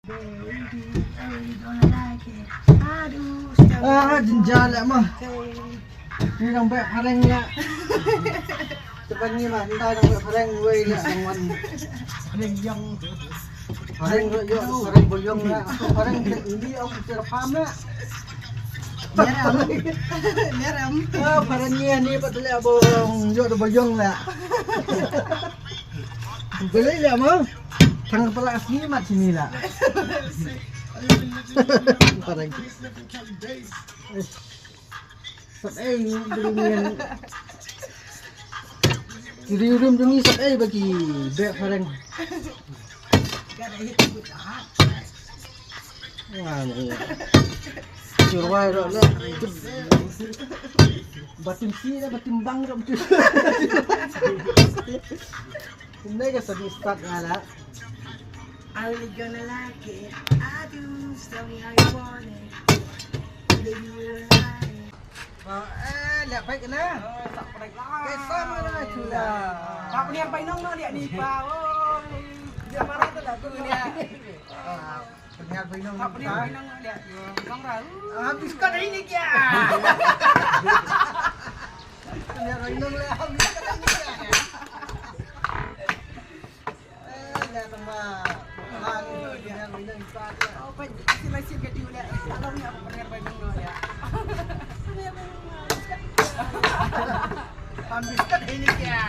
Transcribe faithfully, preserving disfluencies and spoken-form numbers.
Ah, jynjar leh ma. Ngi dang beh phareng leh. Te ban ngi ma, ngi dang beh phareng wei leh dang wan. Phareng ïong. Phareng ïong, phareng bol ïong leh. Phareng te ini ong te pam leh. Ngi ram. Ngi ram. Ah, phareng ngi ni pat leh bol ïong, ïong bol ïong leh. Beli leh ma. Thang kepala asli mat sini lah. Parang. Sap ei beli nian. Kiri urum jong ngi sap ei bagi bek parang. Wah, ni. Sirwai ro le. Batim si le, batim bang ro. Kumne ka sadi start nga la. I really gonna like it. I do. Just tell me how you want it. Baby, you and I. Eh, leh bike na. Kaisa mana chula. Pak ni apa inong no dia ni pa. Oh. Dia marah tu lah tu ni. Pynhiar bainong. Pynhiar bainong leh. Long rau. Ah, biskot hari ni kya? Pynhiar bainong leh, biskot hari ni kya? Eh, ya tama. Ah, pynhiar bainong ipat leh. Oh, pa, sila sila ka diu leh. Tolong ya, pynhiar bainong leh. Pynhiar bainong leh, biskot. Pam biskot hari ni kya?